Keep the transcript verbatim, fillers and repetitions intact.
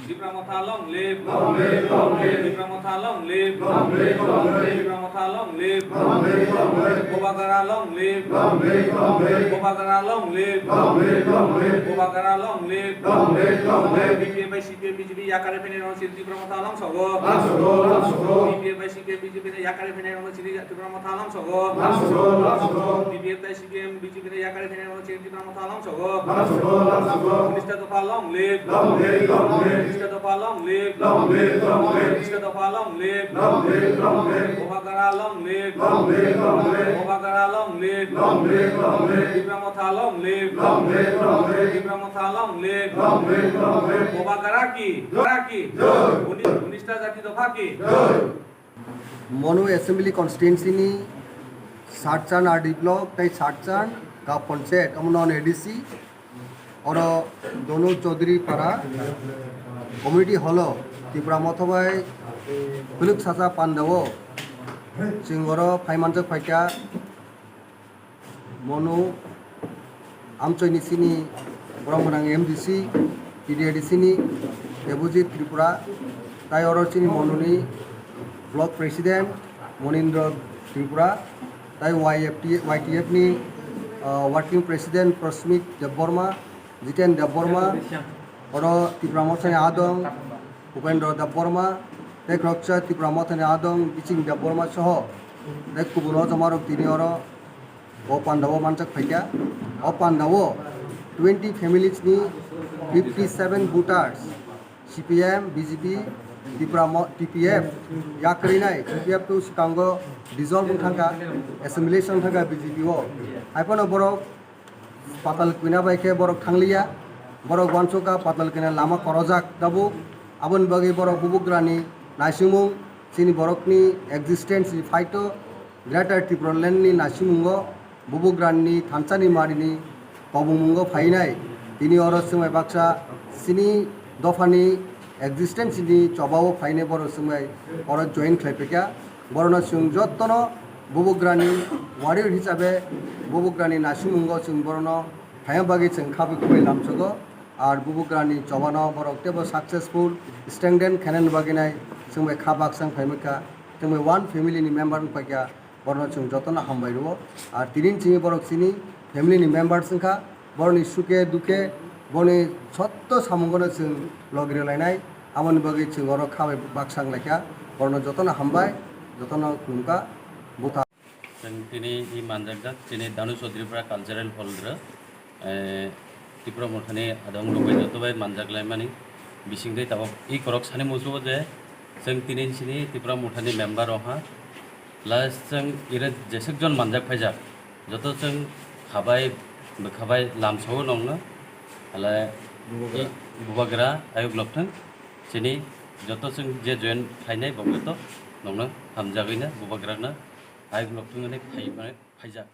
Tipra Motha long live. Long live, long live. Tipra Motha long live. Long live, long live. Tipra Motha long live. Long live, long live. Bubagra long live. Long live, long live. Bubagra long live. Long live, long live. Bubagra long live. Long live, long live. B P F bai C P M B J P yakare phainai rok chini Tipra Motha long sogo. Long sogo, long sogo. B P F bai C P M B J P ni yakare phainai rok chini Tipra Motha long sogo. Long sogo, long sogo. B P F bai C P M B J P ni yakare phainai rok chini Tipra Motha long sogo. Long sogo, long sogo. Unis ta dopha long live. Long live, long live. Unis ta dopha long live. Long live, long live. Unis ta dopha long live. Long live, long live. Bubagra long live. Long live, long live. Bubagra long live. Long live, long live. Tipra Motha long live. Long live, long live. Tipra Motha long live. Long live, long live. Bubagra ki, Bubagra ki. Jai. Unis, unis ta jati dopha ki. Jai. Monu Assembly Constituency ni Satchan R D Block tei Satchan Gap Panchayat, omo non A D C, oro Donu Chaudhary Para Community Hall o Tipra Motha bai Phuluk Sacha Pandao chwng oro phai manjak phaikha. Monu amchoini chini borok gwnang M D C, T D A D C ni Debojit Tripura, tai oro chini Monuni Block President Monindra Tripura, tai Y F T, Y T F ni, ah, Working President Prasmit Debbarma, Jiten Debbarma, oro Tipra Mothani adong Upendra Debbarma, tei khoroksa Tipra Mothani adong Biching Debbarma soho tei kubun o joma rok tini oro o pandao manjak phaikha. O pandao twenty families ni fifty seven voters C P M, B J P, Tipra Mo-, T P F yakrwinai, T P F to swkango dissolve wng thangkha, assimilation wng thangkha B J P o. Haiphano borok Patal Kwina bai khe borok thangliya, borok uansukha Patal Kwina lama korojak tabuk. Aboni bagwi borok bubugrani naisingmung, chini borokni existence ni phaito Greater Tipraland ni naisingungo bubugrani thansani marini kobongmungo phainai. Tini oro swngbai baksa chini dophani existence ni chobao phainai borok swngbai oro join khlaipaikha. Borokno chwng jottono bubugrani warrior hisabe bubugrani naisinmungo chwng borokno phaina bagwi chwng khabai khubai lamsogo. Ar bubugrani chobano borok teibo successful strengthen khainani bagwi nai chwngbai kha baksa wng phaimaikha, chwngbai one family ni member wng paikha. Borokno chwng jotono hambai rwo. Ar tini chini borok chini family ni members wngkha, borokni sukhe dukhe, borokni sotto samungono chwng logi rwlainai. Aboni bagwi chwng oro khabai baksa wnglaikha. Borokno jotono hambai, jotono khulumkha, butha. Chwng tini i manjakjak chini Danu Chaudhary Para Cultural Hall rw. Eh, Tipra Mothani adong rok bai joto bai manjak lai mani bising tei tabok i korok sani muchungo je chwng tini sini Tipra Mothani member rok ha last chwng ire jeswk jon manjak phaijak joto chwng khabai bwkhabai lamsao nongno hala i bubagra ayuk lok thwng chini joto chwng je join khlainai bo joto nongno hamjagwi no bubagra no ayuk lok thwng hwnwi phai phaijak.